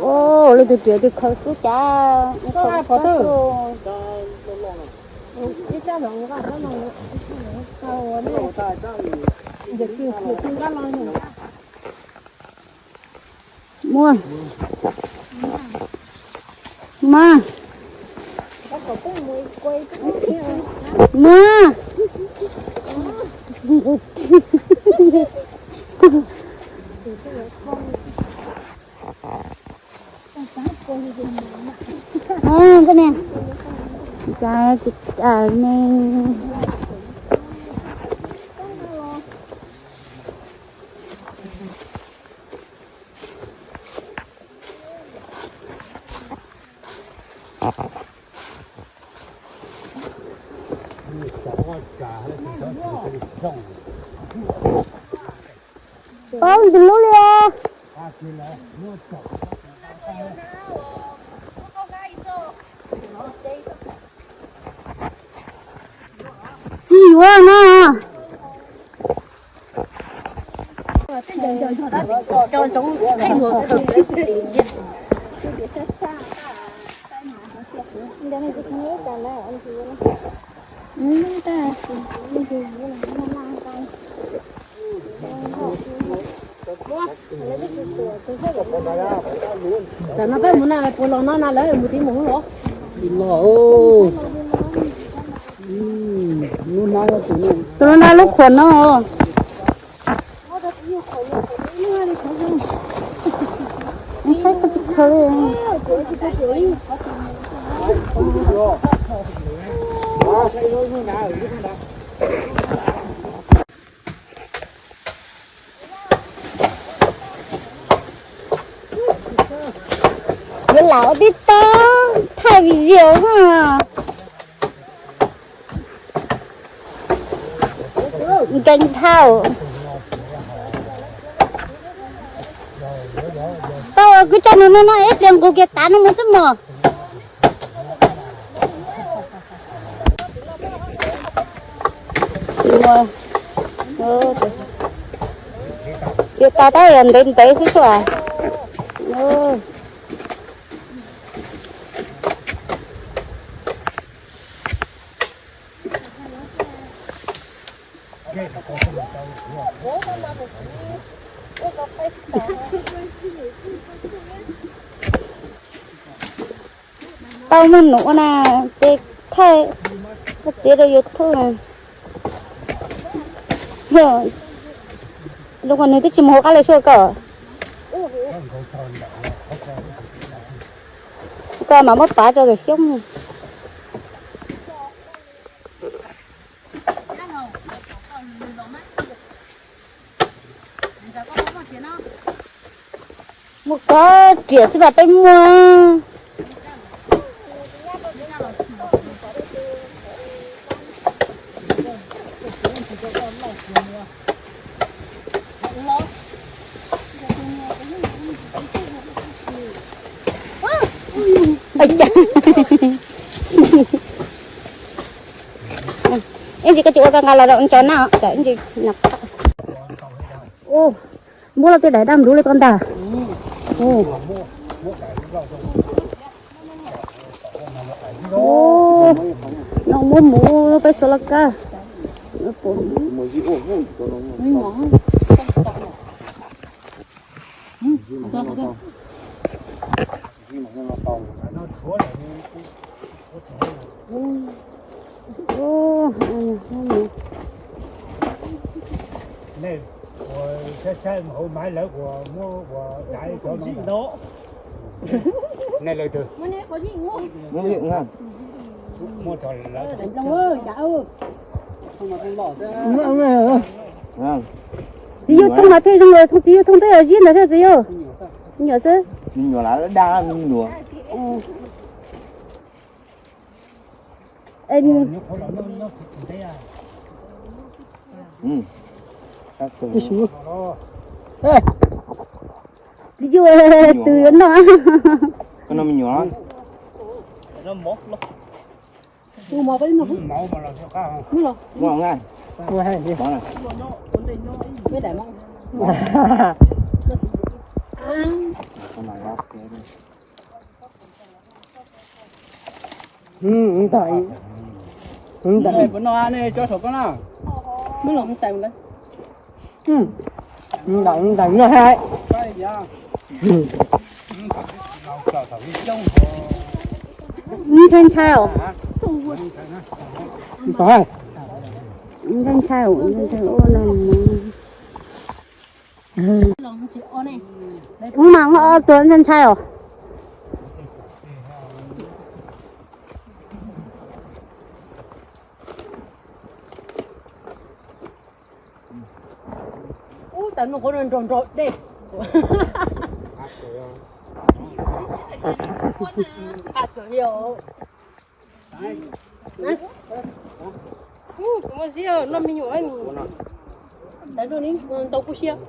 Ua, leej twg riam tus khaws xwb cas. Muaj. Muaj. Muaj. Koj niam, cas tsis kam me. Paub tus lub li os. Tsis yuav no. Tam no peb mus na, puas los no na, lawv mus tim mus los. Tus no na lub khuam no. Saib koj tsis khaws li. Yuav lam ua tib tag thaij video na. Nkees dhau. Tau, kuv tso nws no no ib pliag nqus kiag tav no mus xwb mog. Tsis ua, tsis tas tab yog ntev ntev xwb xwb as. Tau muaj nuv na, ces thaij koj txiv rau YouTube na. Zoo nkaus nws twb tsis mus hauv qab li sua koj. Koj mam muab pav rau tom xyoob. Muaj koj riam xwb mas peb muaj. Ua cas? Ib ntsis koj tsis ua koj nqa los rau tso na, tsam ib ntsis nws qab. Muab lub tej daim daj ntuv li ko ntag. No muab mus peb xuas laj kab. Nej ua saib saib hauv maiv lawv ua muab ua dav cov no. Nej lawv twg? Muab rau lawv. Txiv Yuj Thooj mas pheej zoo, Thooj, Txiv Yuj Thooj twb yog Zib ntawd thiab Txiv Yuj. Me nyuam xwb. Me nyuam lawv dab me nyuam. Txiv Yuj, tus yuav noj. Koj noj me nyuam. Mus los. Ntawm, ntawm. Ntawm, ntawm no ha. Ntshai ntshai os. Ntshai ntshai os, ntshai ntshai os. Ub mas ua tus ntshai ntshai os. Ub, tas no qhov no nrog nrog dej. Ub, muaj zib no me nyuam. Ntau kuj siab.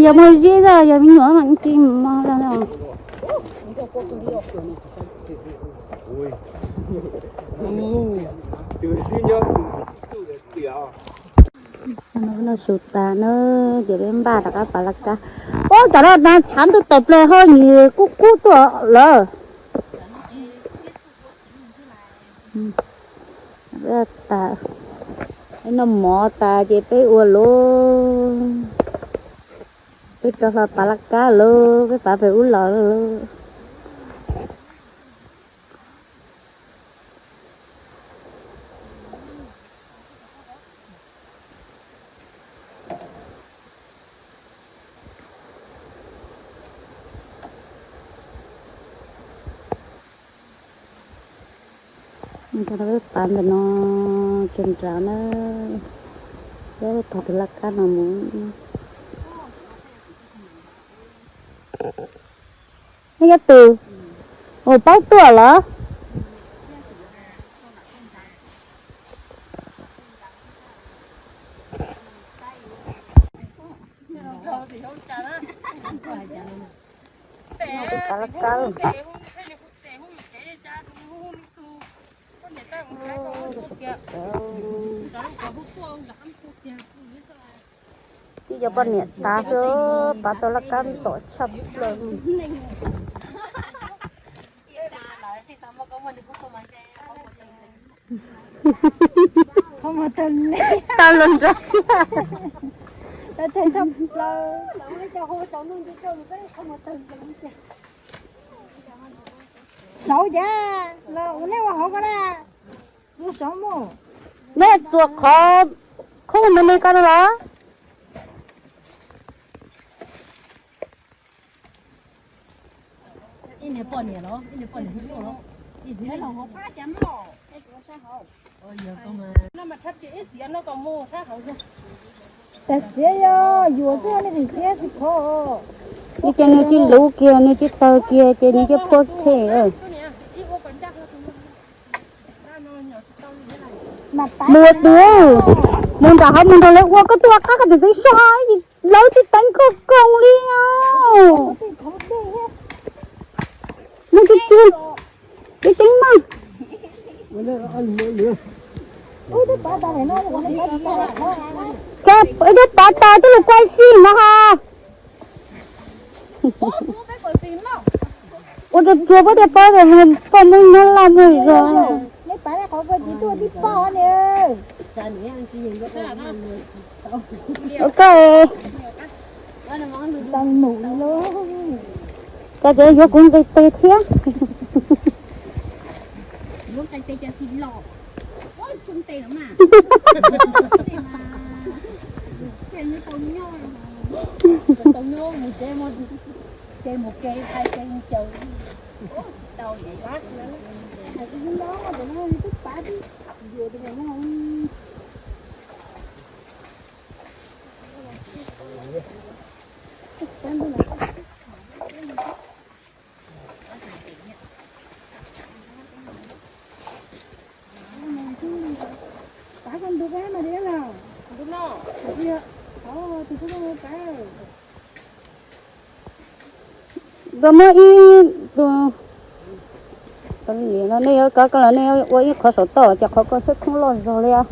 Yog muaj zib, yog me nyuam mas ci mos. Su tas na, ces peb npaj rov qab pav laj kab. Ub, tsam no tshav ntuj tawm plaws ho nyias kub kub tuaj lawm. Tas, peb noj mov tas ces peb ua lawm. Peb rov hlo pav laj kab lawm, peb pav pem ub los lawm. Peb pav ntawm no tsuas nrad na, peb tog tus laj kab no mus. Nej yog tus, ua paub tuaj lawm. Tib cov poj niam tas xwb, pav tau laj kab tom tshaj plaws. Tau los nrog tshaj. Saud cas los ua nej ua hauv ko na. Txua saud mus. Nej txua qhov khoob me me ko na los. Txiav yog yuav xwb nej tseem txiav tsis khov. Ib cov nws tsis luv kiag, nws tsis tawg kiag ces nws cov phuaj tshem. Mus ua tus, mus nram hav mus nrog lawv ua, koj tuaj qab koj txiv txiv so, lawv tsis teev koj koom li os. Nws tsis tsis, tsis teev mas. Cas ib tug pav tas coj los kuaj xij no ha. Ua rau tsuag pab tias pab tias poj muab nyob laj muag zog. Ok. Cas tias yuav kuv nqis tes thiab. Koj muab ib tug, nej yuav kov ko los nej ua ib qhov saum toj, ces qhov ko xwb khoob loj zog li os.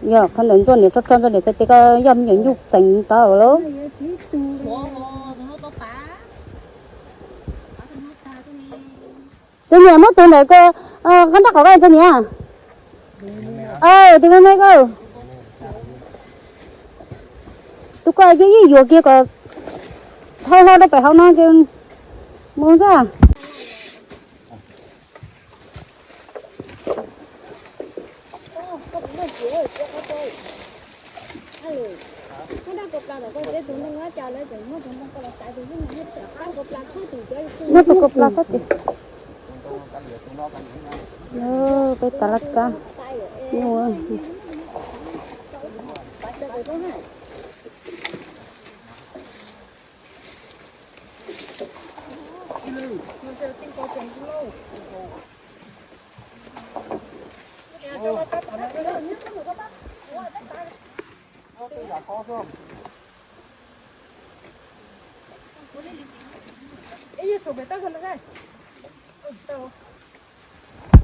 Yog qhov ntawm Ntxuaj niam rog rog, Ntxuaj niam txhais tes ko yog me nyuam nyuj txeev tau lawm. Ntxuaj niam muab tus ntawm ko, qhov nrab qhov ko Ntxuaj niam. Tus me me ko, tus ko cia ib yuam kiag kom dhau hlo rau pem hauv no ces mus koj. Muab tus ko plas sab tim. Peb tas laj kab.